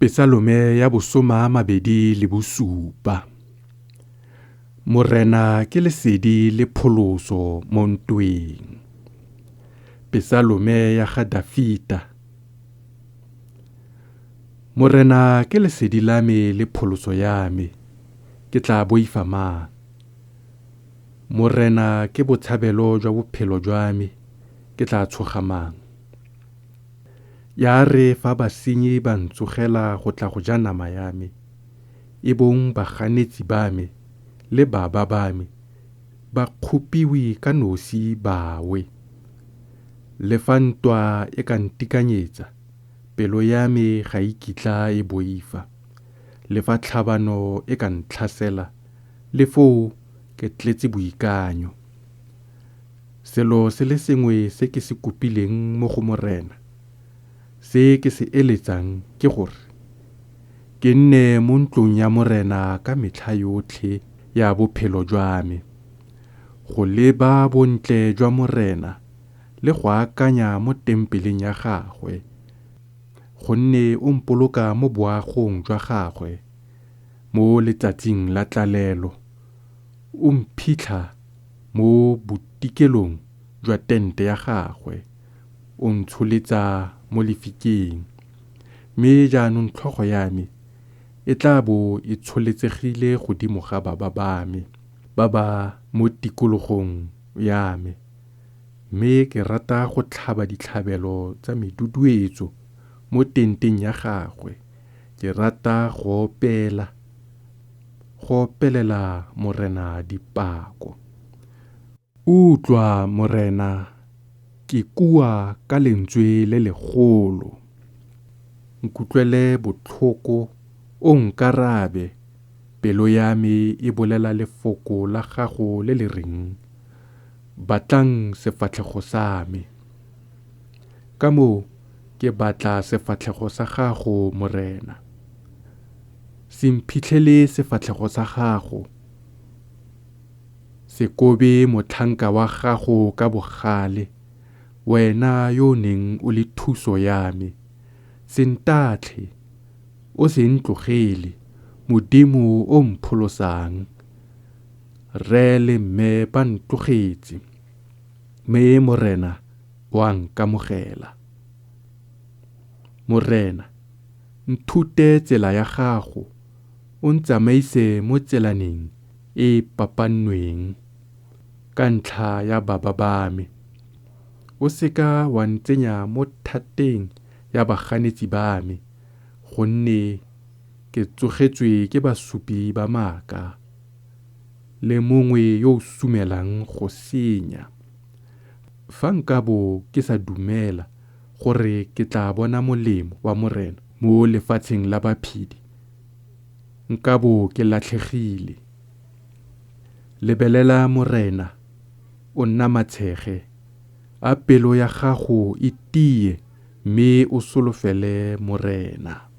Pesalome ya bosoma 27. Morena ke lesedi le pholoso mo ntweng. Pesalome ya ga Dafita. Morena ke lesedi la me le pholoso ya me, ke tla boifa mang? Morena ke botshabelo jwa bophelo jwa me, ke tla tshoga mang? Ya re fa basenyi ba ntsogela go tla go ja nama ya me, e bong baganetsi ba me le baba ba me, ba kgopiwe ka nosi ba we. Le fa ntwa e ka ntikanyetsa, pelo ya me ga e kitla e boifa, le fa tlhabano e ka ntlhasela, le foo ke tletse boikanyo. Selo se le sengwe se ke se kopileng mo go Morena, se ke se eletsang ke gore ke nne mo ntlong ya Morena ka metlha yotlhe ya bophelo jwa me, go leba bontle jwa Morena le go akanya mo tempeleng ya gagwe. Gonne o mpoloka mo boagong jwa gagwe mo letsatsing la tlalelo, o mphitlha mo botikelong jwa tente ya gagwe, o ntsholetsa mo lefikeng. Mme jaanong tlhogo ya me e tla bo e tsholetsegile godimo ga baba ba me ba ba mo tikologong ya me. Mme ke rata go tlhaba ditlhabelo tsa meduduetso mo tenteng ya gagwe, ke rata go opela, go opelela Morena dipako. Utlwa, Morena, ke kua ka lentswe le legolo! Nkutlwele botlhoko, o nkarabe! Pelo ya me e bolela lefoko la gago le le reng, Batlang sefatlhego sa me! Ka moo ke batla sefatlhego sa gago, Morena. Se mphitlhele sefatlhego sa gago, se kobe motlhanka wa gago ka bogale, wena yo o neng o le thuso ya me. Se ntatlhe, o se ntlogele, Modimo o mpholosang. Rre le mme ba ntlogetse, mme Morena o a nkamogela. Morena, nthute tsela ya gago, o ntsamaise mo tselaneng e e papannweng ka ntlha ya baba ba me. O se ka wa ntsenya mo thateng ya baganetsi ba me, gonne ke tsogetswe ke basupi ba maaka le mongwe yo o sumelang go senya. Fa nkabo ke sa dumela gore ke tla bona molemo wa Morena mo lefatsheng la baphedi, nkabo ke latlhegile. Lebelela Morena, o namatshege, a pelo ya gago e tie mme o solofele Morena.